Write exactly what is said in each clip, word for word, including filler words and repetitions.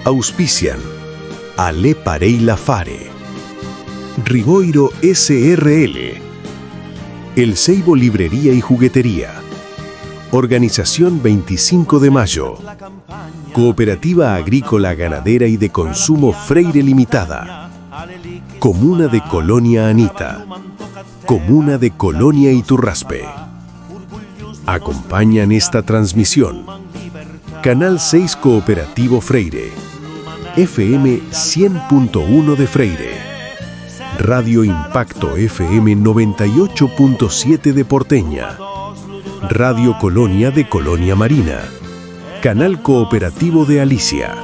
Auspician Ale Parei Lafare, Riboiro S R L, El Seibo Librería y Juguetería, Organización veinticinco de Mayo, Cooperativa Agrícola Ganadera y de Consumo Freire Limitada, Comuna de Colonia Anita, Comuna de Colonia Iturraspe. Acompañan esta transmisión Canal seis Cooperativo Freire, F M cien punto uno de Freire, Radio Impacto F M noventa y ocho punto siete de Porteña, Radio Colonia de Colonia Marina, Canal Cooperativo de Alicia.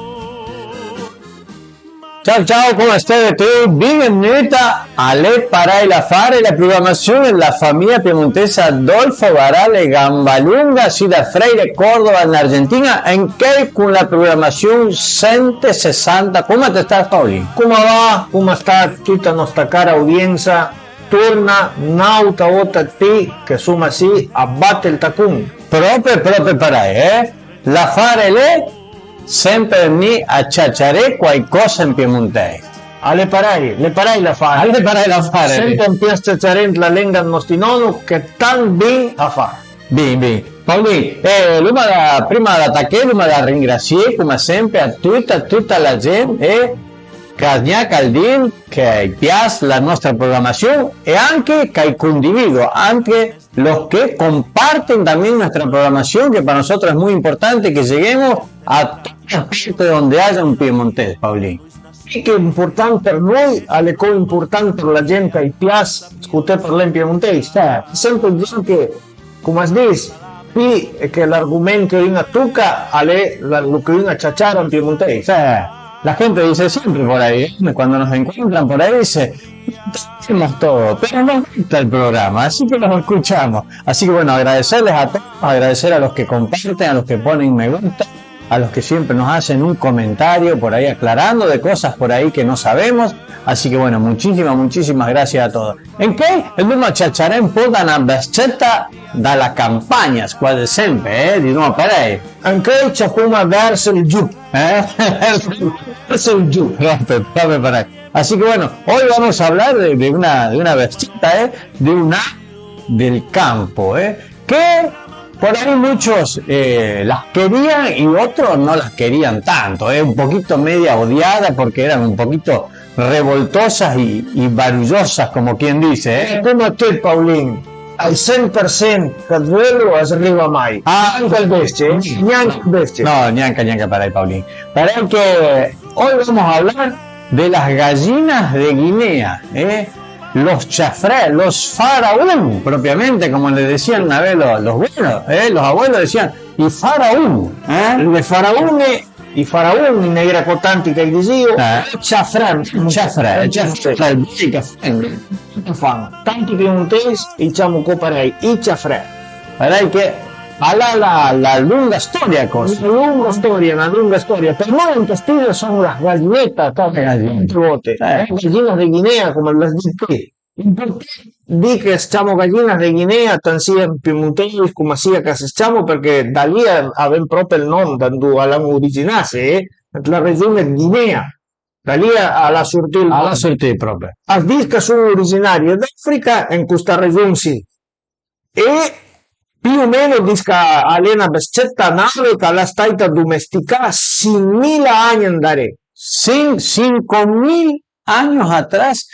Ciao, ciao, come steve tuti? Benvenuta a Ale Parei Lafare, la programassion dla famija piemontesa Adolfo Barale Gambalunga, sì da Freire, Córdoba, in Argentina, ancheuj con la programassion sent e sessanta. Come te stas, Paolin? Come va? Come sta tuta nosta cara audiensa? Torna n'àutra vòta ëd pi, che soma sì a bate ël tacon. Pròpe, pròpe parei, eh? L'afare l'é sempe vnì a ciaciaré quaicòsa an piemontèis. A l'é parei, l'é parei l'afare. A l'é parei l'afare. Sempe an pias ciaciaré ant la lenga ëd nosti nòno, che tant bin a fa. Bin, bin. Paolin, eh, l'oma da, prima ëd taché, l'oma da ringrasié, coma sempe, a tuta, tuta la gent, eh, ch'a gnaca ël dì, ch'a-j pias la nòstra programassion e anche ch'a-j condivido, anche los que comparten también nuestra programación, que para nosotros es muy importante que lleguemos a todas partes donde haya un piemontês, Paolin. Sì, che l'é important për noi, a l'é co important për la gent ch'a-j pias scoté parlé an piemontèis. Eh, sempe dizon che, coma as dis, pi che l'argoment che un a toca, a l'é la, lo che un a ciaciara an piemontèis. Eh, la gente dice siempre por ahí, ¿eh? Cuando nos encuentran por ahí dice, "Tenemos todo, pero nos gusta el programa, así que los escuchamos". Así que bueno, agradecerles a todos, agradecer a los que comparten, a los que ponen me gusta, a los que siempre nos hacen un comentario por ahí aclarando de cosas por ahí que no sabemos. Así que bueno, muchísimas, muchísimas gracias a todos. Ancheuj, l'oma ciaciaré un pò da na bes-ceta da la campagna, quasi sempe, eh, dizoma parei. Ancheuj ciapoma vers ël giò. Eh? Vers ël giò. Pròpe, pròpe parei. Así que bueno, hoy vamos a hablar de, de una, de una bes-ceta, eh, de un ave del campo, eh, que por ahí muchos, eh, las querían y otros no las querían tanto, eh, un poquito media odiada porque eran un poquito revoltosas y, y barullosas, como quien dice, eh. Coma ti, Paolin, al cent për cent ch'a të veulo as riva mai. Ah, gnanca ël bestie, eh? Gnanca ël bestie. No, gnanca, gnanca parei, Paolin. Parei que hoy vamos a hablar de las gallinas de Guinea, ¿eh? Los chafrés, los faraón, propiamente como le decían una vez los, los buenos, ¿eh? Los abuelos decían, i faraón, eh? Le faraone, i faraon, i n'era co tanti ch'a-j dizìo, eh, ciafré. Ciafré, ciafré, fan. Tanti piemontèis i ciamo co parei, i ciafré. Parei che al a la, la longa storia, cosa. Na longa storia, na longa storia. Për noi an Castìgia a son las gallinetas, tante, tante volte. Eh. Gallinas de Guinea, coma l'has dit ti. Important dì che as ciamo gallinas de Guinea, tant sia an piemontèis, coma sia ch'as ciamo, përchè da lì a, a ven pròpi ël nòm, da andoa a l'han originase, eh, la region ëd Guinea. Da lì a, a l'ha surtì ël nòm. A l'ha surtì pròpi. As dis ch'a son originarie d'Africa, an costa region sì. E più o meno dis ch'a l'é na bes-ceta nave ch'a l'é stàita domesticà simila ani andaré. Sin-, cinco mil años atrás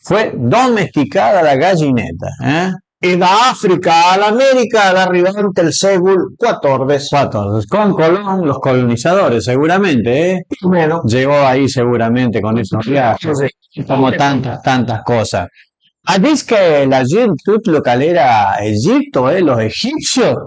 fue domesticada la gallineta, eh? E da Africa a l'America a l'é rivà ant ël sécol quatòrdes. Quatòrdes, con Colón, los colonizadores, seguramente, eh? Più o meno. Llegó ahí seguramente con esos viajes. Sì. Como tantas, tantas cosas. A dis che la gent, tut lo ch'a l'era Egitto, eh, los egipcios,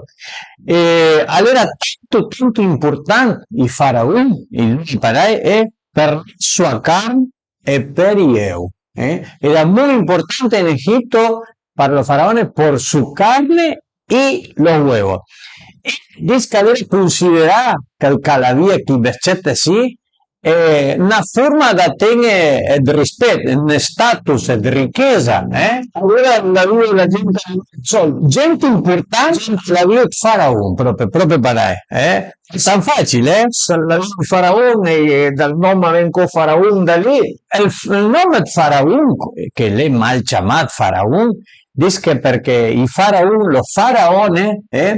eh, a l'era tanto, tanto important i faraon, i lor parei, eh, për sua carn e për i euv, eh. Era muy importante en Egipto para los faraones por su carne y los huevos. E dis ch'a l'era considerà ch'al, ch'a l'avìa chi bes-cete sì, eh, na forma da ten-e ëd rispet, un status ëd richesa, eh? Alora la veu la gent, gent important la veu ëd faraon, prope, prope parei, eh? Al è tan facil, eh? La veu ëd faraon, e dal nòm a ven co faraon da lì. Ël, ël nòm ëd faraon, che l'é mal ciamà faraon, dis che përchè ij faraon, lo faraone, eh,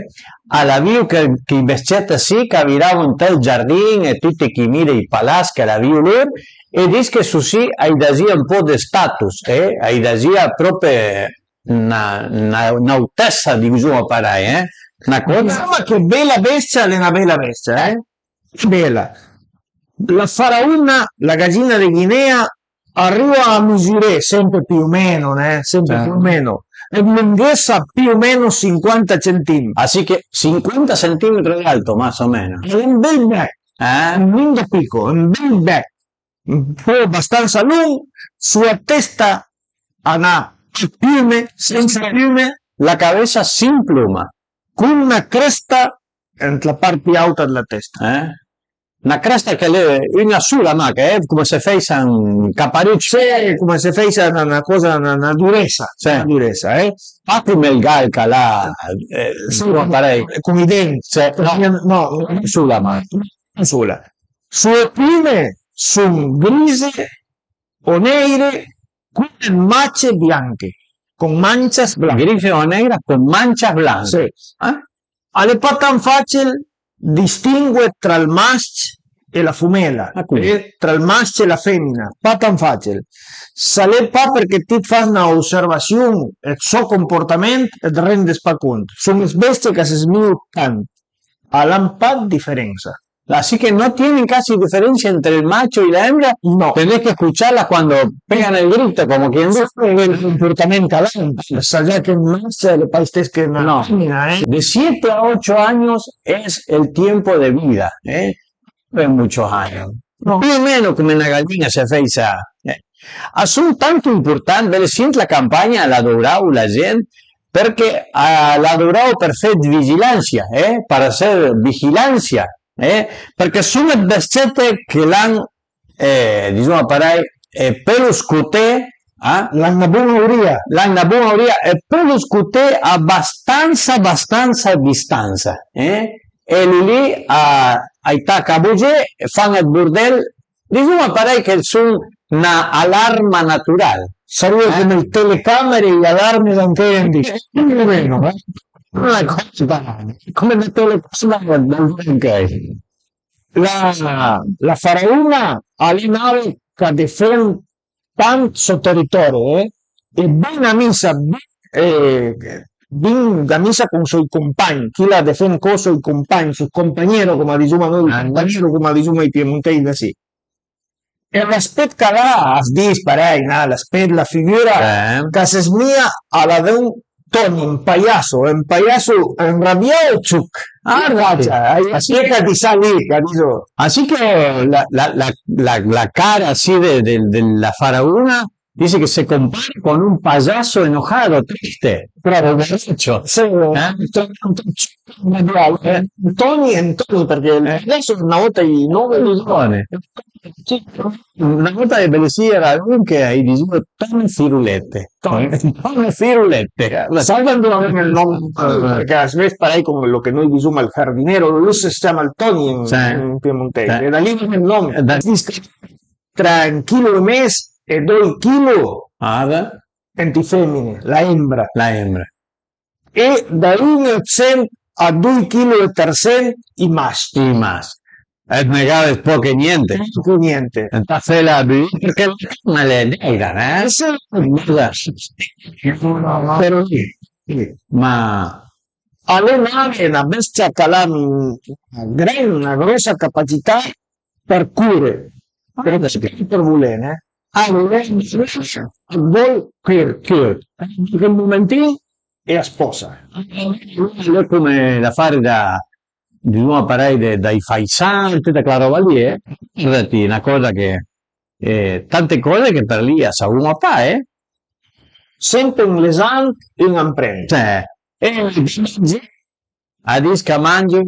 a l'avìo chë, chij bes-cèt sì ch'a viravo ant ël giardin e tuti chij mi dij palass ch'a l'avìo lor, e dis che su sì a-j dasìa un pò ëd status, eh, a-j dasìa prope na, na, n'autessa, disoma parei, eh, na còsa. Insoma, che bela bestia, a l'é na bela bestia, eh? Bela. La faraona, la gazin-a de Guinea, a riva a misuré, sempre più o meno, né? Sempre più o meno, ëd longhesa più o meno sinquanta centimetri. Ah, sì che sinquanta centimetri d'alto, más o meno. A l'é un bel bech, eh? Un lindo pico, un bel bech, un pò abastansa longh, sua testa a n'ha piume, sensa piume, la cavesa sin ploma, con na cresta ant la part pì àuta dla testa. Eh? Na cresta ch'a l'é una sola, mach, eh? Come se a fèissa un caparuccio. Sì, come se a fèissa na, na còsa, na, na duresa, sì, na duresa, eh? Pa come ël gal ch'a l'ha, eh, sì, parei, come ij dent. Sì, no, no, una sola, mach. Una sola. Sue piume son grise o neire con mancje bianche, con manchas blancas. Grise o neire con manchas blancas. Sì. Eh? A l'é pa tan facil distingue tra ël mas-c e la fomela, ah, e tra ël mas-c e la fèmina, pa tan facil. S'a l'é pa përchè ti it fas na osservassion ëd sò comportament, it rendes pa cont. Son ëd bestie ch'a se smije-jo tant, a l'han pa ëd diferensa. Así que no tienen casi diferencia entre el macho y la hembra. No. Tenés que escucharlas cuando pegan el grito, como quien dice. Ël comportament ch'a l'han, sa già che un mas-c a l'é pa ël stes che na femina, eh. De siete a ocho años es el tiempo de vida, eh. No es muchos años. No. Più o meno come na galin-a se fèissa, eh. A son tanto important, bele, sent la campagna, a l'adoravo la gent, përchè a l'adoravo për fé ëd vigilancia, eh, para hacer vigilancia, eh, përchè son ëd bes-cèt che l'han, eh, disoma parei, eh, pelo scoté, eh, l'han na bon-a orija, l'han na bon-a orija, e pelo scoté abastansa, abastansa a distansa, eh, e lì lì a, a-j taca a bugé, fan ëd bordel, disoma parei che son na alarma natural. Sarìo come le telecamere e gli alarmi d'anche in disco. Più o meno, eh? Una cosa banale, come le telecamere d'anche. La, la faraona a l'é n'ave ch'a defen tant sò territori, eh? E bin amissa, bin, eh, bin amissa con sò compagn, chi la defen co sò compagn, sò compagnero, come a disoma noi, compagnero, come a disoma ij piemontèis da sì. E l'aspet ch'a l'ha, as dis parei, na, l'aspet, la figura, eh, ch'a se smija a la d'un Toni, un pajasso, un pajasso, un rabià o ciuch? Ah, guarda, sì. A spieca di sa lì, capito? Ah, sì che la, la, la, la, la cara sì de, de, de la faraona dice que se compara con un payaso enojado, triste, bravo, borracho. Sì, eh? Toni, Toni, përchè adesso una volta i nomi, Toni. Sì, una volta le bellezze era anche, i dicevano Toni Firulette. Toni, Toni Firulette. Sai quando avevano il nome? Perché a Smith parei come lo che noi diciamo il cardinero, lui si chiama il Toni in, sì, in piemontese, sì, e da lì viene il nome. Da lì tra un chilo e mes e doi chilo. Ah, beh. Ant ij femine, la embra. La embra. E da un e cent a doi chilo e trecent ij mas-c. Ij mas-c. E 't ne gavet pòch e niente. Pòch e niente. Ëntà fela bullì, përchè la carn a l'é neira, eh? Eh, sì. Però sì. Ma a l'é na, na bestia ch'a l'ha na gran, na gròssa capacità për córe, ah, për, sì, për volé, né? A l'é na bestia ch'a vòl córe, córe. Ën momentin e a s'pòsa. A l'é come l'afari da, disoma parei, de, dai faisans, tuta quela ròba lì, eh? Guardati, na còsa che, eh, tante còse che për li a savoma pa, eh? Sempre un lezant, un amprend. Cioè, e a dis ch'a mangio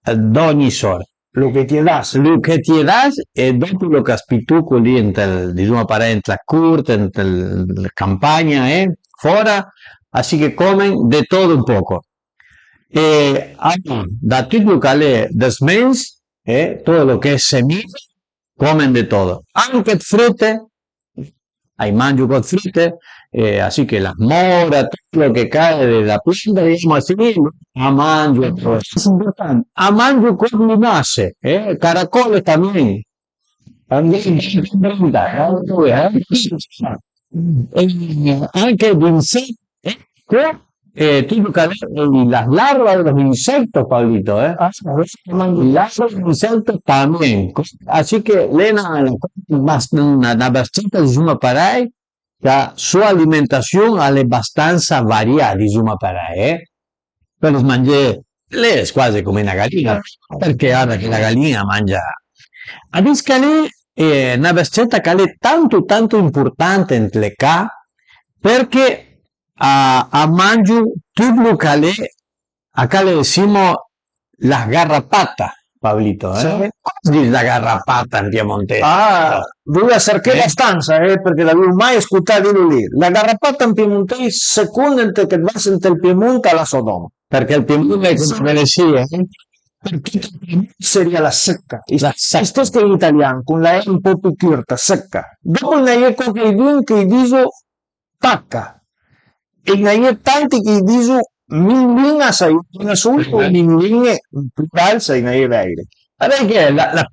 d'ògni sòrt. lo che ti dasse. Lo che ti dasse, e dopo lo che as pituco lì ant ël, disoma parei, ant la cort, ant la campagna, eh, fora, a sì che comen de todo un poco. E alora, da tut lo ch'a l'é dë smens, eh, todo lo che é semìa, comen de todo. Anche dë frute, a-j mangio co dë frute, eh, a sì che la mora, tut lo che cae da la planta, disoma sì, a mangio. A mangio co dë masse, eh, caracole tamén. Anche d'insèt, ecco, eh, tut lo ch'a l'é, eh, la larva dë l'insèt, Paolito, eh. Ah, sì, sì. La larva dë l'insèt tamén. A sì che l'é na, na, na, na bes-ceta, disoma parei, che a so alimentassion a l'é bastansa varià, disoma parei, eh. Pöle mangé, l'é cuasi come na galin-a, përchè varda che la galin-a a mangia. A dis ch'a l'é, eh, na bes-ceta ch'a l'é tanto, tanto importante ant le ca, përchè a, a mangio tut lo ch'a l'é, a ch'a l'é, disoma, la garrapata, Paolito, eh? Sì. Coza a s'dis la garrapata an piemontèis? Ah, dovìa serché bastansa, eh, përchè l'avìo mai scotà dilo lì. La garrapata an piemontèis, second ëndua che it vas ant ël Piemont, a l'ha sò nòm. Përchè ël Piemont, come, sì, eh? Përchè ël Piemont a sarìa la sëcca. La sëcca. Istess che an italian, con la E un pò pì curta, sëcca. Dopo a-i na j'é co ch'aidun ch'a-j diso paca. E a-i na j'é tanti ch'a-j diso minolin-a, s'a-i é un-a sola, o minolin-e an plural, s'a-i na j'é vèire. Parèj che la, la,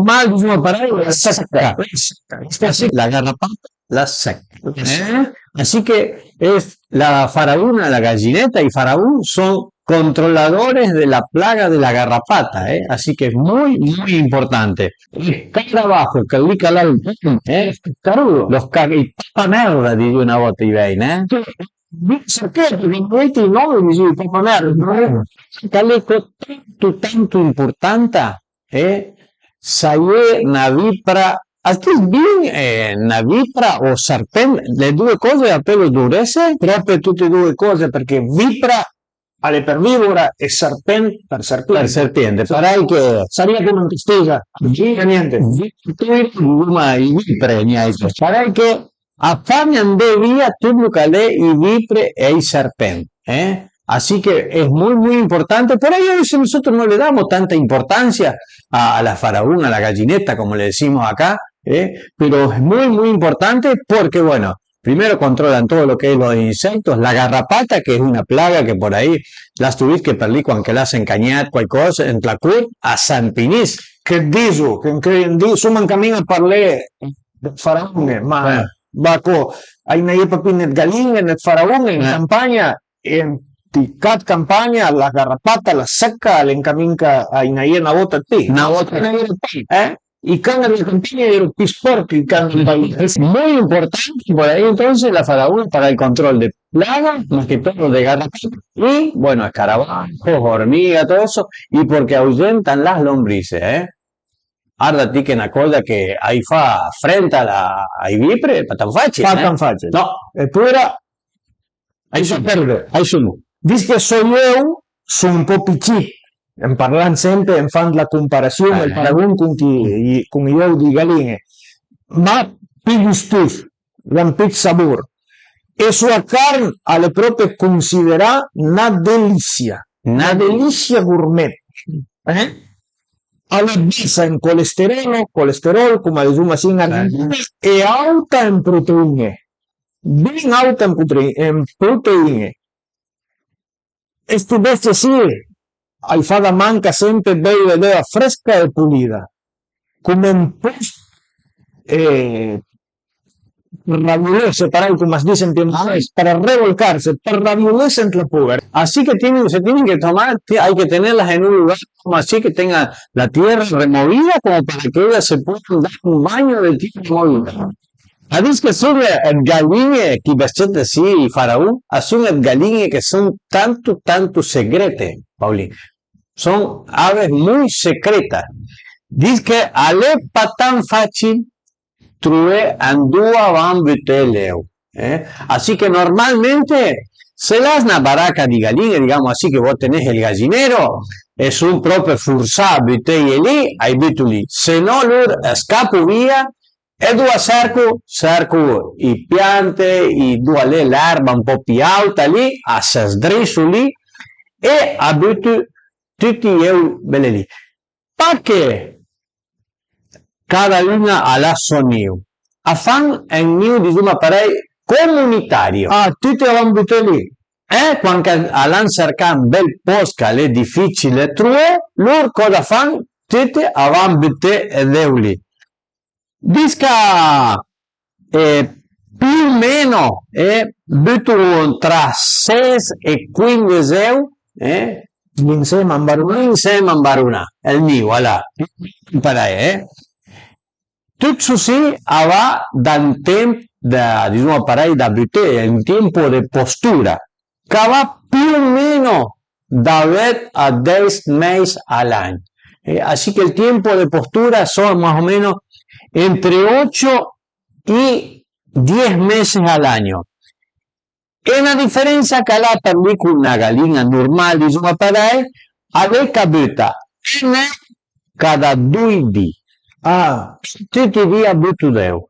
ma disoma parèj, la sëcca. La sëcca. La garrapata, la sëcca. Eh? Así que es la farauna, la gallineta y faraón son controladores de la plaga de la garrapata, eh? Así que es muy, muy importante. El escarabajo, que lì ch'a l'ha ël, eh? Los ca-, i papamerda, a disìo na vòta ij vej, eh? Sì, cerché, përchè noiti ij nòm i disìo papamerda, eh? Ch'a l'é co tanto, tanto importanta, eh? S'a-i é na vipra, as dis bin, eh, na vipra o serpent, le due cose a peulo dovresse? Pròpi tute e due coze, përchè vipra a l'é për vivora e serpent për serpiente. Për serpiente, parèj che sarìa come an testesa, niente. Vipre, disoma, ij vipre, niente. Parèj che a fan andé via tut lo ch'a l'é ij vipre e ij serpent, eh? Así que es muy, muy importante. Por ahí a veces nosotros no le damos tanta importancia a, a la farauna, a la gallineta, como le decimos acá, eh? Pero es muy, muy importante porque, bueno, primero controlan todo lo que es los insectos, la garrapata, que es una plaga que por ahí l'has vist che për lì quand che l'has un cagnèt, quaicosa, ant la cort, a s'ampinìs. Che diso, che, che di-, soma an camin a parlé dë faraune, ma, eh, va co, a-i na j'é pa pì né dë galin-e né dë faraun an campagna, e ant ij ca dë campagna la garrapata, la sëcca, a l'é an camin ch'a-i na j'é na vòta dë pì. Na vòta. A-i na j'era dë pì, eh? Ij can dla campagna a j'ero pì spòrch che ij can dël pais. Muy importante por ahí entonces la farauna para el control de plaga, más que todo de garrapata, y bueno, escarabajo, hormiga, todo eso, y porque ahuyentan las lombrices, eh? Arda ti che na coza che a-j fa frenta a la, ai vipre, pa tan facil, pa tan facil. No. Epura, a-j son, a-j son. Vist che sò j'euv son un pò pì cit, an parlant sempe, an fant la comparassion, ël paragon con chi, con j'euv dij galin-e, ma pì gustus, l'han pì dë sabor. E soa carn a l'é pròpi considerà na delissia. Na delissia gourmet. Eh? A l'é bassa an colesterolo, colesterol, come a disoma sì an Argentina, e auta an protein-e. Bin auta an prote-, an protein-e. E sti bestie sì, a-j fa da manca sempe beive d'euva fresca e pulida, come un post, eh, raviolese, parèj come as dis an piemontèis, para revolcarse, për raviolese ant la polvere. Así que tienen, se tienen que tomar, ti-, hay que tenerlas en un lugar como así que tenga la tierra removida, como para que ellas se puedan dar un baño de tierra movida. A dis che son dë galin-e, chi bes-cete sì, ij faraun, a son dë galin-e che son tanto, tanto segrete, Paolin. Son aves muy secretas. Dis che a l'é pa tan facil trové andoa a van buté l'euv, eh? Así que normalmente, se l'has na baraca dij galin-e, digamos así, che vòs tené ël gallinero, e son pròpe forsà a buteje lì, a-j buto lì, se nò lor a scapo via. E andoa serco? Serco ij piante, ij, andoa a l'é l'erba un pò pì àuta lì, a së sdrisso lì e a buto tuti j'euv bele lì. Pa che cada un-a a l'ha sò nido, a fan un nido, disoma parèj, comunitario. Ah, tuti a van buté lì. E quand ch'a l'han sercà un bel pòst ch'a l'é dificil trové, lor còsa a fan? Tuti a van buté j'euv lì. Dis ch'a, eh, più o meno, eh, buto tra sés e quindes euv, eh, insema a 'mbaronà. Insema a 'mbaronà, ël nido, voilà. Parèj, eh. Tut così a va da un temp da, disoma parèj, da buté, un tiempo de postura, ch'a va più o meno da vëd a dës mês a l'agn. Eh, así que el tiempo de postura son más o menos entre ocho y diez meses al año. E na diferensa ch'a l'ha për lì con na galin-a normal, disoma parèj, a l'é ch'a buta un euv cada doi di. Ah, tuti ij di a buto d'euv.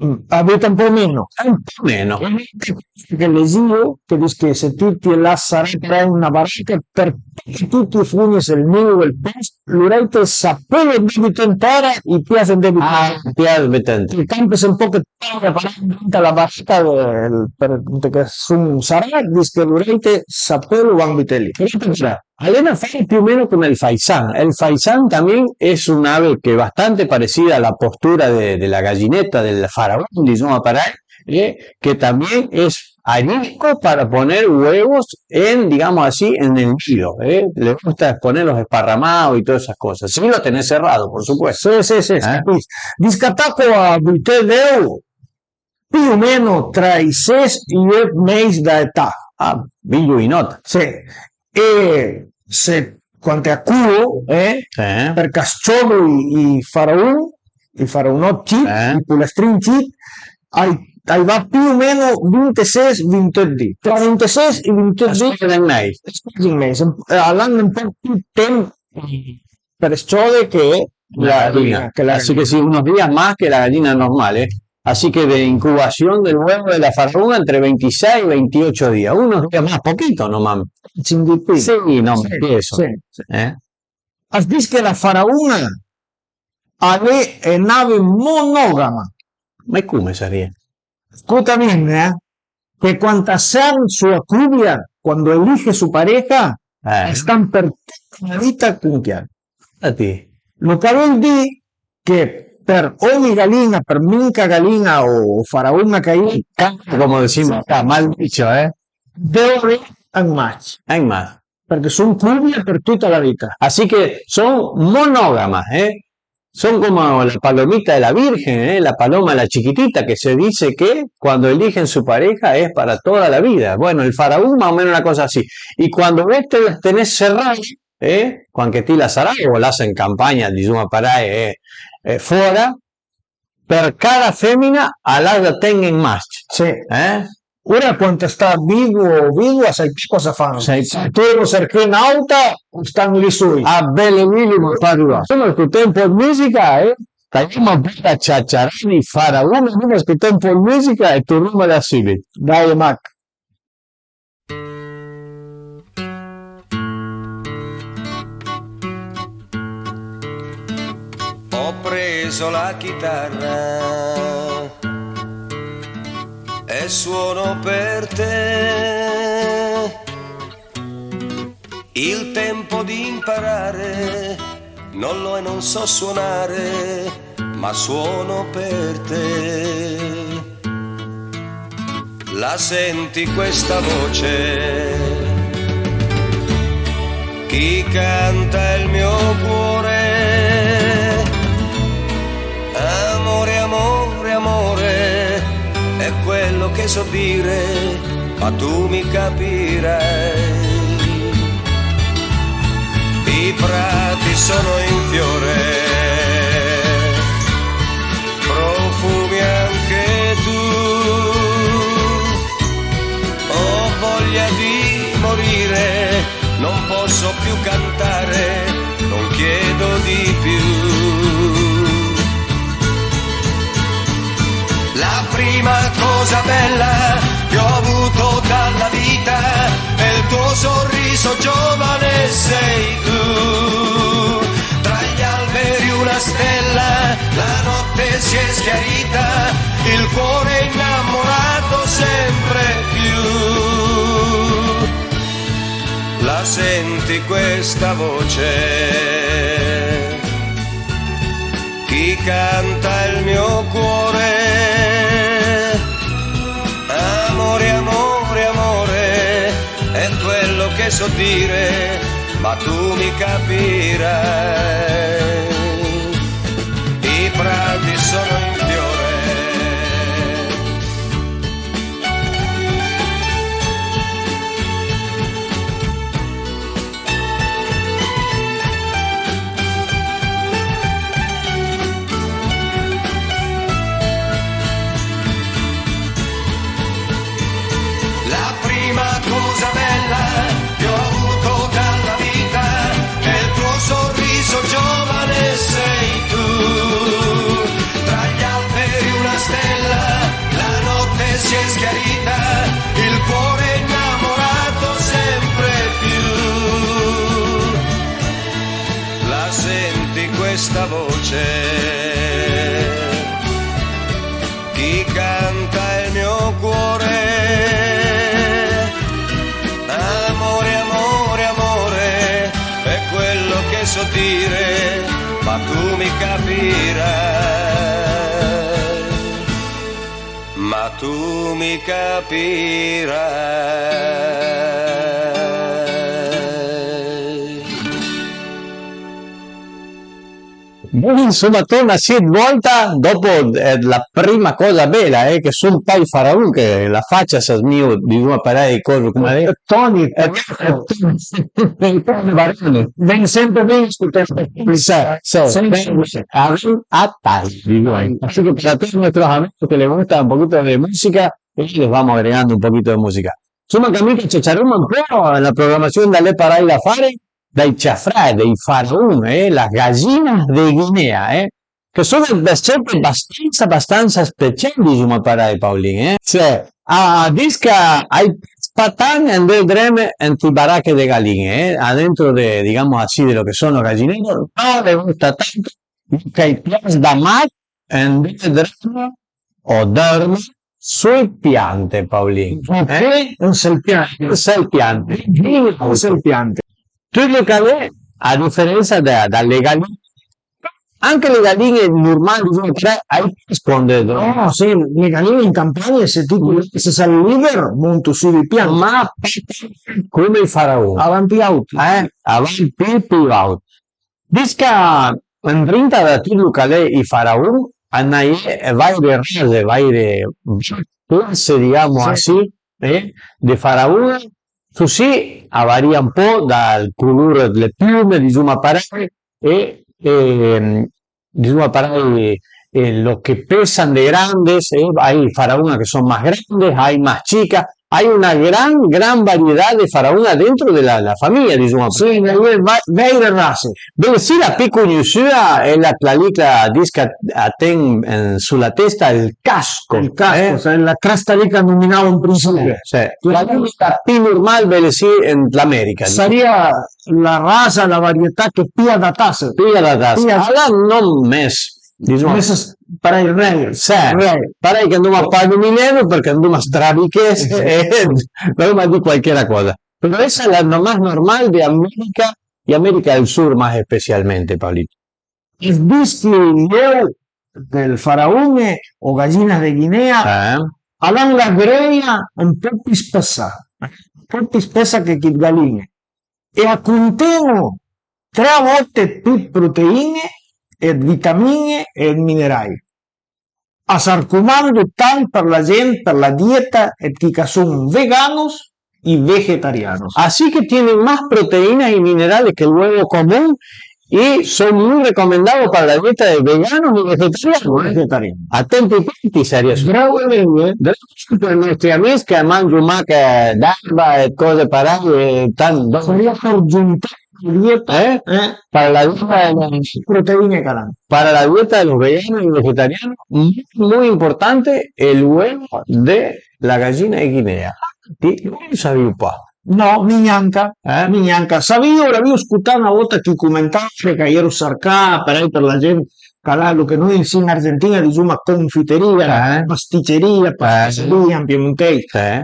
Mm, a buta un pò meno. Un pò meno. Che lezìo, che dis che se ti, ti l'has sarà parèj na baraca, për tuti, tuti ij fòi, ël nido, ël pòst, lor a-i te sa peulo andé buté an tèra, ij pias andé buté an tèra. Ah, ij pias buté an tèra. Ij campe un pòch ëd tèra, parèj, ëndrinta a la baraca, eh, për, che son sarà, dis che lor a-i te sa peulo van buté lì. Però, a l'é un afar più o meno come ël faisan. Ël faisan también es un ave que es bastante parecida a la postura de, de la gallineta, del faraón, disoma parèj, eh, que también es arisco para poner huevos en, digamos así, en el nido, eh. Le gusta ponerlos esparramados y todas esas cosas. Si lo tenés cerrado, por supuesto. Sì, sì, sì, eh? Capìs. Dis ch'a taco a buté d'euv più o meno tra ij sés e ij euv mês da età. Ah, bin giovinòt. Sì. E se, quand a colo, eh, eh, përchè a s-ciòdo ij, ij faraon, ij faraonòt cit, eh, ij polastrin cit, a-i, a-i va più o meno vintesés, vinteuv di. Tra vintesés e vinteuv di. A s-ciòdo un mês. A s-ciòdo un mês. Eh, a l'han un pòch pì ëd temp për s-ciòde che la, la gallina, che la gallina. Así que sí, unos días más que la gallina normal, ¿eh? Así que de incubación del huevo de la faraona entre veintiséis y veintiocho días. Unos días más, poquito nomás. Cin di pì. Sí, no, sí, eso. Sì, sì. ¿Eh? As dis che la faraona a l'é, eh, n'ave monògama. Ma come sarìa? Scóta bin, eh, che quand a serv soa cubia, quando elige su pareja, eh, a stan për tuta la vita con chiel. Infatti. Lo ch'a völ dì che për ogni galina, për minca galina o faraona ch'a-i é, come decimos acá, mal dicho, eh? Deve un mach. Un mach. Përchè son cubia për tuta la vita. Así que son monógamas, ¿eh? Son como la palomita de la Virgen, ¿eh? La paloma, la chiquitita, que se dice que cuando eligen su pareja es para toda la vida. Bueno, el faraón más o menos una cosa así. Y cuando vos te las tenés cerradas, ¿eh? Quand che ti las saràs, o las en campagna, disoma parèj, eh, eh, fora, për cada femina a l'has da ten un mach. Sì. Eh? Ora quand a sta vido o vidoa, sai pì còsa fan. Sai pì. Se a devo serché n'àuta, o stan lì soi. Ah, bele lì, lì, ma fa arrivà. Insoma, sto tempo di musica, eh? Tagliamo un po' la ciaciarada di faraona, prima sto tempo di musica e torniamo da subito. Dai, Mac. Ho preso la chitarra e suono per te. Il tempo di imparare non lo è, non so suonare, ma suono per te. La senti questa voce? Chi canta il mio cuore? Amore, amore, amore, è quello che so dire, ma tu mi capirai. I prati sono in fiore, profumi anche tu. Ho voglia di morire, non posso più cantare, Schiarita, il cuore innamorato sempre più. La senti questa voce? Chi canta il mio cuore? Amore, amore, amore, è quello che so dire, ma tu mi capirai. I prati sono in fiore. La prima cosa bella che ho avuto dalla vita è il tuo sorriso giovane, sei tu. Tra gli alberi una stella, la notte si è schiarita, il cuore innamorato sempre più. La senti questa voce? Chi canta il mio cuore? Amore, amore, amore, è quello che so dire, ma tu mi capirai. Ma tu mi capirai. Bon, insoma, torna sì, dë vòlta, dòpo, eh, la prima còsa bela, eh, che son pa ij faraun, che la facia a s'asmija, disoma parei, còs, coma l'è? Toni, eh, Toni Baroni. Ven sempre ben scuté. Sì, sì, sì. Avèm a taiu, disoma. Así que para todos nuestros amigos que les gusta un poquito de música, y les vamos agregando un poquito de música. Insoma, Camila, ciaciaroma un po' la programazion da le parei da fare, dai ciafrà, dai faraun, eh, la gallina de Guinea, eh, che a son dë bestiëtte bastansa, bastansa special, disoma parei, Paulin, eh. Cioè, a, a dis ch'a ij pias pa tant andé dreme ant ij barache de galin-e, eh, adentro de, digamos así, de lo que son los gallineros, no le gusta tanto, che a ij pias da mat andé dreme o dërme sui piante, Paulin. Eh? Sui piante. Sui piante. Tut lo che a l'é, a diferensa da, da le galin-e, anche le galin-e normal, disoma, però a ij pias andé drome. No, sì, le galin-e an campagna, se ti se sal liber, monto su dij piant. Ma pa tant coma ij faraun. A van pì àut. Eh, a van pì, pì àut. Dis ch'a andrinta da tut lo ch'a l'é ij faraun, a-i na j'é vaire rase, vaire classe, digamo así, eh, de faraun, così a varia un po' dal color dle piume, disoma parei, e, e, disoma parei, e lo que pesan de grandes, eh, a-i faraun che son más grandes, a-i más chicas, a-i na gran, gran varietà de faraun adentro de la, la famija, disoma. Sì, a-i é va-, vàire rase. Beh, sì, la pì cognossùa a l'é la, la lì ch'a dis ch'a ten, eh, su la testa ël casco. Ël casco, eh? Sì, la cresta lì ch'a nominavo an prinsipi. Sì, sì. La lì la pì normal, beh, sì, an l'America, disoma. Sarìa la rasa, la varietà che pì adatasse. Pì adatasse. Pì a-, a l'ha ëd nòm mes, disoma. Mes parei rei. Sì. Rei. Parei che andoma pa nominevo përchè andoma strabichesse e andoma dì quaichera còsa. Però essa l'é la mas normal de America, de America del Sur mas especialmente, Paolito. Ël dischi leu dël faraone o gallina de Guinea, eh, a l'han la greja un pò pì spessa, un pò pì spessa che chi ëd galin-e, e a conten-o tre vòlte pì ëd protein-e e ëd vitamin-e e ëd minerai. A s'arcomando tant për la gent, për la dieta ëd chi ch'a son veganos y vegetarianos. Así que tienen más proteínas y minerales que el huevo común y son muy recomendados para la dieta de veganos y vegetarianos, eh. Vegetariano. Atenti, atenti, sarìa. Bravo, eh. Bravo për i nòstri amis che a mangio mach d'erba e còse parei, e tant. Sarìa për giuntà la dieta, eh? Eh? Para la dieta de los, proteine ch'a l'han. Para la dieta de los veganos y vegetarianos, muy, muy importante el huevo de la gallina de Guinea. Ti, lo savìo pa. No, mi gnanca, eh? Mi gnanca. Savìo, l'avìo scotà na vòta chi comentavo che a j'ero sarcà, parei për la gent ch'a l'é lo che noi sì an Argentin-a i disoma confiteria, eh, pasticeria, eh, pasticeria an piemontèis. Eh.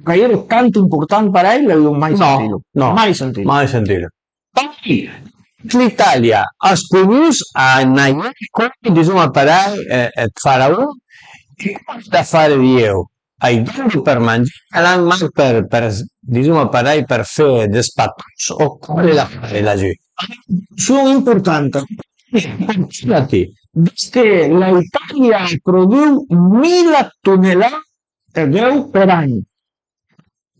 Ch'a ero tant important parèj, l'avìo mai sentìlo. No, mai sentìlo. Mai sentìlo. Parèj, l'Italia as cognòs a n'aie, come disoma parèj, eh, eh, faraon, e da fare di eu. Ai dori për mangié, a l'han mach për, për, disoma parèj, për fé dë spatòs o còs da fare laggiù. Son importante. Immaginate, che l'Italia a produv mila tonelade deu për an.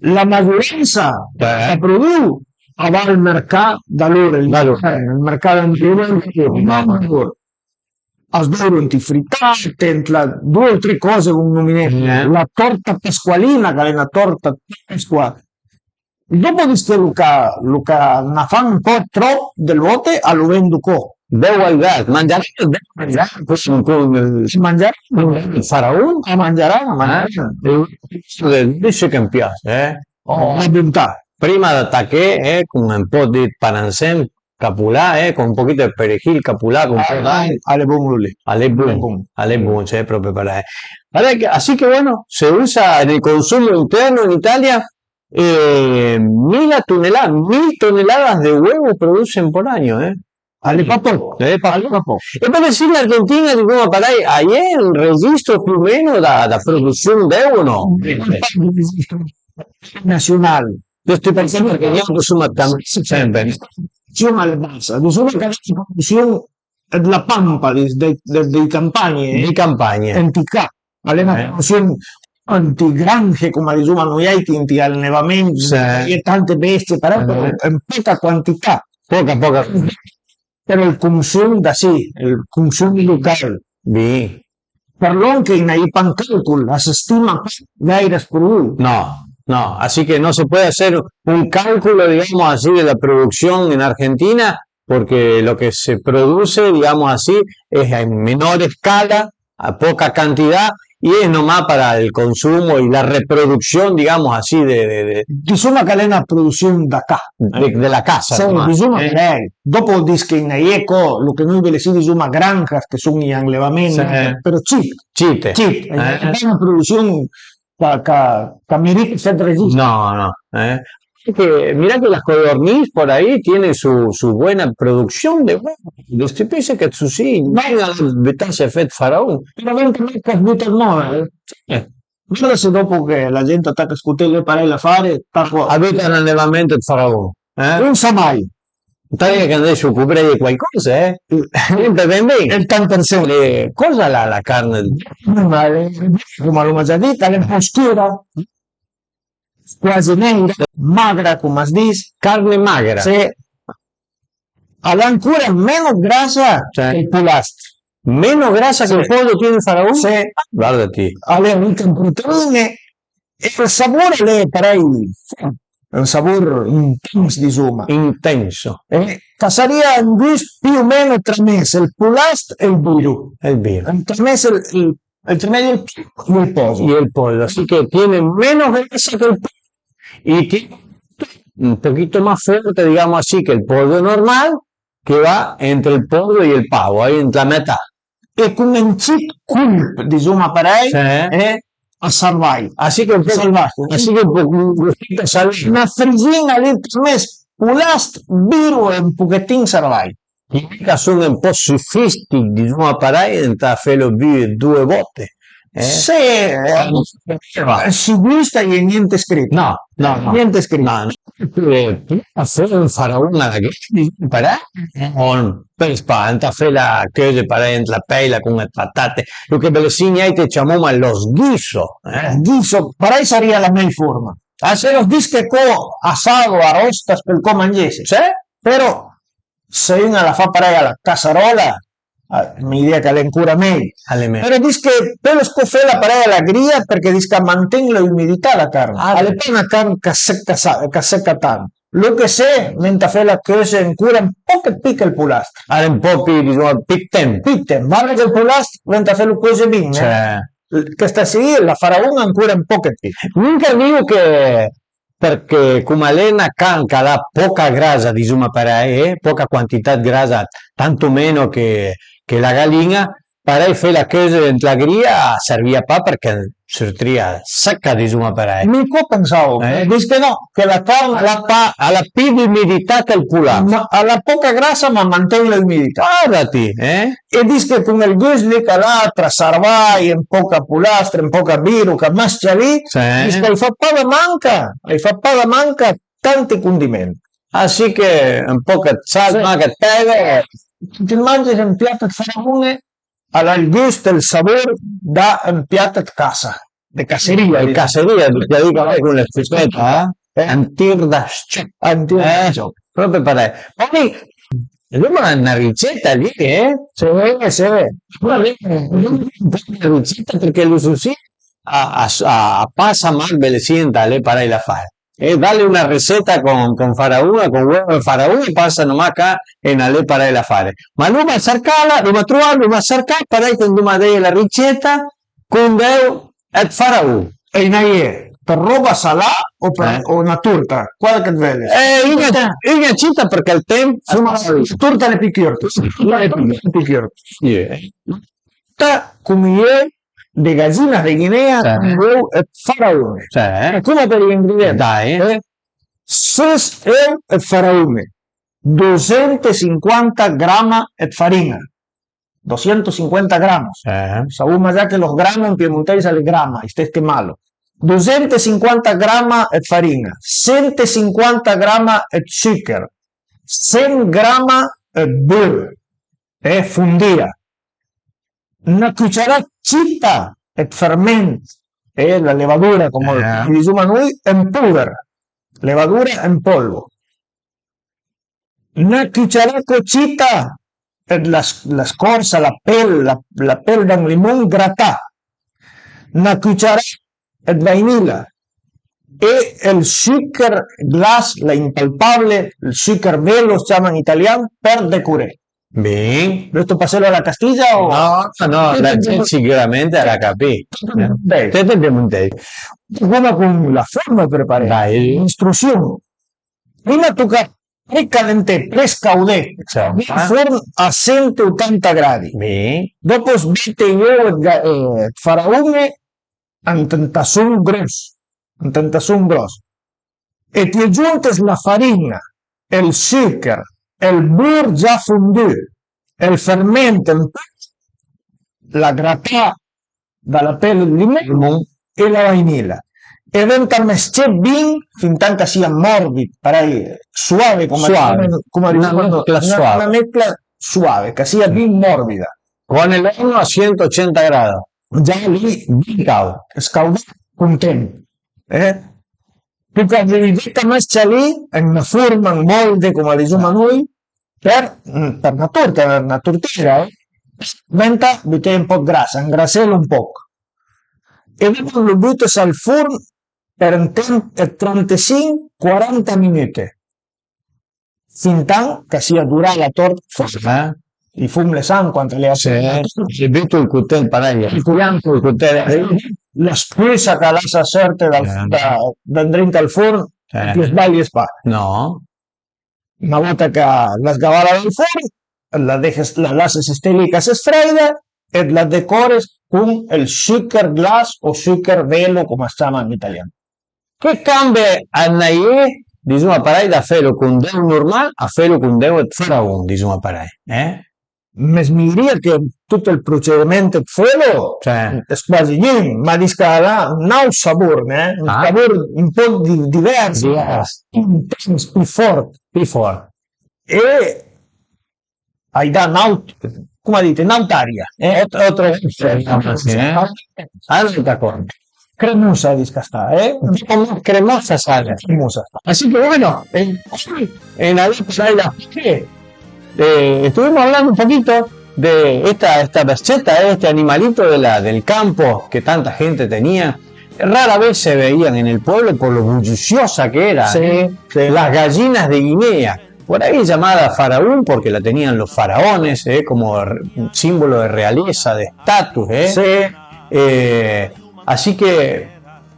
La maggioranza che a produv a va al mercà da lor, al mercà da lor. As doro ant i fritate, ant la, due o tre còse von nominé, eh, la torta pasqualina, ch'a l'é na torta pasqua. Dopo, vist che lo ca, lo ca na fan un pò tròp dle vòte, a lo vendo co. Deu al vert, mangiarà, deu al vert con, con, eh, mangiarà, faraon? A mangiarà, a mangiarà. Eh? E invece che mi piace, eh? Oh, la bontà. Prima d'ataché, eh, con un pò dë panansen, capolà, eh, con un pochito de perejil capolà, con un pò d'alho. A l'é bon lo lì. A l'é bon, a l'é bon, sì, pròpi parèj. Guarda che, así que bueno, se usa en el consumo interno en Italia, eh, mila tonelade, mil toneladas de huevo produce por año, eh. A l'é pa pòch. Eh, pa, a l'é pa pòch. E për ese in Argentina, disoma parèj, a-i é un registro più o meno da, da produsion d'eu o no? Nasional. Sto pensando che noi, insomma, tam-, sempre. Insomma, le basa. Disoma che la produsion dla pampa, dij, dij, dij campagne. Dij campagne. Ant ij ca. A l'é na produsion ant ij granje, come disoma noi, ant j'alevament, sì, e tante bestie, però, eh, an pòca quantità. Pòca, pòca. Però ël consum da sì, ël consum local. Bin. Për lòn che a-i n'é pa un calcol, as stima pa vàire as produv. No, no, así que no se puede hacer un cálculo, digamos así, de la producción en Argentina, porque lo que se produce, digamos así, es en menor escala, a poca cantidad, y es nomás para el consumo y la reproducción, digamos así, de, de, de, disoma ch'a l'é na produsion da ca. De, de la casa, sì, nomás, disoma, eh, che l'é. Dopo dis che a-i n'é co, lo che noi belessì disoma granjas, che son j'alevament, sì, però cit. Cite. Cit, eh, a l'é na produsion ch'a, ch'a, ch'a merita d'esé. No, no, eh. Porque mira que las codorniz por ahí tienen su, su buena producción de huevos. Los tipos que su sí, vengan a butarse a fare faraón. Però vente mach ch'a buta mò, eh. Eh. Guarda se dopo che la gent a taca a scoté lé parèj a fare, taco. A buta un alevament ëd faraón, eh? Non sa mai. Tante che adesso coprire qualcosa, eh? Sempre ben ben. El tant per cent. Eh, cosa la, la carne? Ma, eh, come l'oma già dit, a l'é un pò scura, quasi neira, magra, come as dis. Carne magra. Sì. A l'é ancora meno grasa, sì, che ël polast. Meno grasa che, sì, ël pollo tiene faraón? Sì. Ah, guarda ti. A l'é rich an proteine. E ël savor a l'é parèj, un savor intens, disoma. Intenso. Eh, ch'a sarìa un gust più o meno tramés ël polast e ël biro. E ël biro. Tramés ël, ël, ël, tramés ël, ël pozo. Y el pollo, así que tiene menos grasa que el pollo y tiene un poquito más fuerte, digamos así, que el pollo normal, que va entre el pollo y el pavo, ahí entre la metà. E con un cit colp, disoma parèj, sì, eh, a sarvaj. Así que un pò, salvaje, así que un pò, un pò salvaje. Na frizin-a lì tramés polast, biro e un pochetin sarvaj. I ch'a son un pò sofistich, disoma parèj, ëntà felo bué due vòte. Eh? Sì, eh, eh, sicürament a-i é gnente scrit. No, no, no. Gnente scrit. No, no. Eh, a fé un faraón a la grande, parèj, o për spanta, fela cöze parèj ant la pèila con le patate, lo che belessì niàite ciamoma los guiso, eh? Guiso, parèj sarìa la mej forma. Ah, se los dis che co asado, arosto, as pöl co mangese. Sì? Però se un a la fa parèj a la casaròla, ah, mi dirìa ch'a l'é ancora mej. A l'é mej. Però dis che pöle co fela parèj a la grija, përchè dis ch'a manten la umidità la carn. Ah, a l'é pa na carn ch'a sëca sa-, ch'a sëca tant. Lo che sé, venta fela cöze ancora un pòch ëd pì che ël polast. A l'é un pò pì, disoma, pì temp. Pì temp. Varda che ël polast venta felo cöze bin, eh. Cioè, chesta sì, la faraón ancora un pòch ëd pì. Minca digo che përchè coma a l'é na carn ch'a l'ha pòca grasa, disoma parèj, eh, pòca quantità 'd grasa, tanto meno che, che la galin-a, parèj fela cheuse ant la grija a servìa pa përchè a surtrìa sëca, disoma parèj. Mi co pensavo, eh, dis che no, che la carn a l'ha pa, a l'ha pì d'ümidità che ël pola. Ma a l'ha pòca grasa, ma a manten l'ümidità. Guarda ti, eh? E dis che con ël gust lì ch'a l'ha tra sarvaj, un pòch ëd polastre, un pòch ëd biro, ch'a mës-cia lì, sì, dis ch'a-j fa pa da manca, a-j fa pa da manca tanti condiment. Ah, sì che un pòch ëd sal, sì, mach ëd pèver. Ti mange un piat ëd faraon-e, a l'ha ël gust e ël savor da un piat ëd cassa, de casserìa, ëd casserìa, ti diso, con la s-ciopeta, eh? Eh? Un tir da s-ciop. Un tir da s-ciop. Eh, pròpi parèj. Ma mi, l'uma na riceta lì, eh? Sì, sì. L'uma na riceta përchè lu so sì a, a, a, a pasa mach bele sì ant a l'é parèj l'afare. E dalle una receta con, con faraon, con uovo e faraon, pasano mach a, e a l'é parèj l'afare. Ma l'uma sërcala, l'uma trovà, l'uma sërcà, parèj che anduma deje la riceta con d'euv ëd faraon. E a-i na j'é për roba salà o për, eh, o na torta? Quala che ti veules? Eh, una, una cita përchè ël temp. Insoma, la torta a l'é pì curta. La torta a l'é pì curta. Sì. Torta con j'euv de gallina de Guinea, sì, con d'euv ëd faraon. Sì. E coma për j'ingredienti, dai, eh? Ses euv ëd faraon, dosento sinquanta grama ëd farin-a, dosento sinquanta gramos. Eh. Savoma già che los gramos an piemontèis a l'é grama, a-i stes che malo. Dosento sinquanta grama ëd farin-a, sento sinquanta grama ëd sucher, sent grama ëd bur, eh, fondìa, na cuciarà cita ëd ferment, eh, la levadura, coma, eh, disoma noi, an pover, levadura en polvo. Na cuciarà cita ëd la s-, la scòrsa, la pel, la, la pel d'un limon gratà, na cuciarà ëd vainila e ël sucher glas, l'impalpable, ël sucher velo, as ciama an italian, për decoré. Bin. Veusto paselo a la castija o? No, no, no, la gent sicürament a l'ha capì. Beh. Te, te piemontèis. Coma con la forma preparé. Dai. L'instrusion. Prima toca precalenté, prescaudé, certo, ël forn a sento otanta gradi. Bin. Dopo sbete j'euv ëd ga-, eh, ëd faraon ant un tasson gròss, ant un tasson gròss. E ti ajontes la farin-a, ël sucher, ël bur già fondù, ël ferment un pòch, la gratà da la pel ëd limon e la vainila. E venta mës-cié bin fintant ch'a sia morbid, parèj, soave, coma, soave, coma, na mescla soave, na mescla soave, ch'a sia bin morbida. Con el horno a ciento ochenta grados. Già lì, bin caud, scaudà con temp. Eh? Toca venta mës-cié lì, an na forma, an molde, coma disoma noi, për, mm, për na torta, na tortija, eh? Venta buté un pòch ëd grassa, angrasselo un pòch. E dopo lo butes al forn për un temp ëd trantesinch, quaranta minute. Fintant ch'a sia dorà la torta. Eh? I fom le san quand a l'é. Sì, se buto ël cotèl parèj. Ël cotèl, ël cotèl. La spusa ch'a lassa sërte dal, eh, da, da ëndrinta al forn, eh, ti sbalies pa. No. Na vòlta ch'a l'has gavala dal forn, la dejes, la lasses sté lì ch'a se sfrèida e la decores con ël sucher glas o sucher velo, coma as ciama an italian. Che cambe a-i na j'é, disoma parèj, da felo con d'euv normal a felo con d'euv ëd faraon, disoma parèj, eh? Më smijrìa che tot ël procediment ëd felo, cioè, a l'é quasi gnun, ma dis ch'a l'ha n'àut savor, eh? Un, ah, savor un pòch di-, divers, divers, intens, pì fòrt. Pì fòrt. E a-j dà n'àut, coma dite, n'àuta aria, eh? Ot-, otro gusto, diciamo, sì, eh? Ah, sì, d'accordo. Cremosa, dis ch'a sta, eh? Cremosa, sa. Cremosa. Así que bueno, eh, eh, nada, pues ahí la, eh, estuvimos hablando un poquito de esta, esta bestieta, eh, este animalito de la, del campo que tanta gente tenía. Rara vez se veían en el pueblo por lo bulliciosa que era, sí, ¿eh? Sí. Las gallinas de Guinea. Por ahí llamada faraón porque la tenían los faraones, ¿eh? Como re-, símbolo de realeza, de estatus, ¿eh? Sí. Eh, así que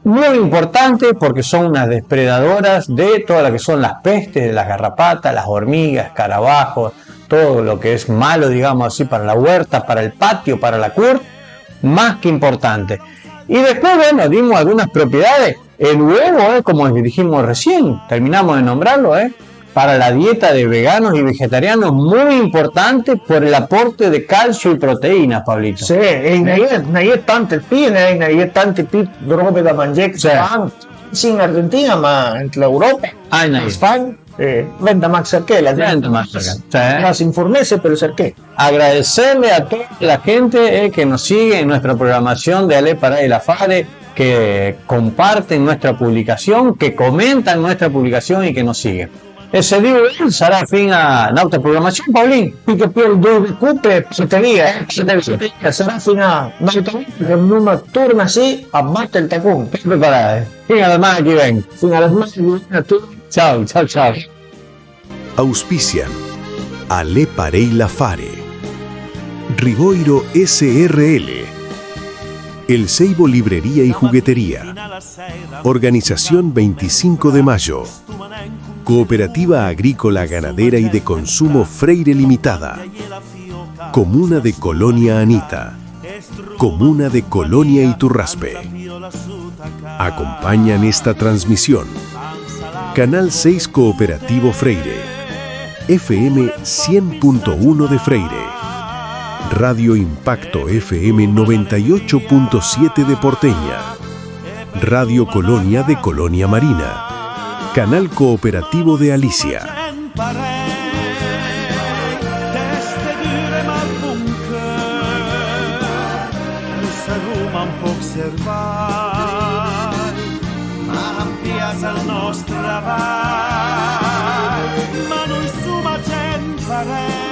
Muy importante porque son unas depredadoras de todas las que son las pestes, de las garrapatas, las hormigas, escarabajos, todo lo que es malo, digamos así, para la huerta, para el patio, para la curt, más que importante. Y después, bueno, dimos algunas propiedades. El huevo, eh, como dijimos recién, terminamos de nombrarlo, eh, para la dieta de veganos y vegetarianos, muy importante por el aporte de calcio y proteínas, Pablito. Sì, e a-i na je, a-i na je tante pi, a-i na je tante pi robe da mangé che se fan, sì, in Argentina, ma anche l'Europa, ah, in Spagna, eh, venta mach cerché, la gente, venta mach cerché, sì, eh, s'informesse per cerché. Agradecerle a toda la gente, eh, que nos sigue en nuestra programación de Alé Parèj Lafare, que comparten nuestra publicación, que comentan nuestra publicación y que nos siguen. E se Dio vol, sarà fin a n'autra programaziun, Paulin. Pì che pì ël doi de cope, porteria, eh, se deve sapere, sarà fin a n'autra volta che l'om torna sì a batte ël tacon. Sempre parade. Fin a la setmana che ven. Fin a la setmana che ven a tutti. Ciao, ciao, ciao. Auspician Alé Parèj Lafare, Rivoiro S R L, El Seibo Librería y Juguetería, Organización veinticinco de Mayo, Cooperativa Agrícola, Ganadera y de Consumo Freire Limitada, Comuna de Colonia Anita, Comuna de Colonia Iturraspe. Acompañan esta transmisión Canal seis Cooperativo Freire, F M cien punto uno de Freire, Radio Impacto F M noventa y ocho punto siete de Porteña, Radio Colonia de Colonia Marina, Canal Cooperativo de Alicia. Parèj, deste dure ma ël bon cheur, nus saroma un pòch servaj, ma a m'pias ël nòst travaj, ma nui soma gent parèj.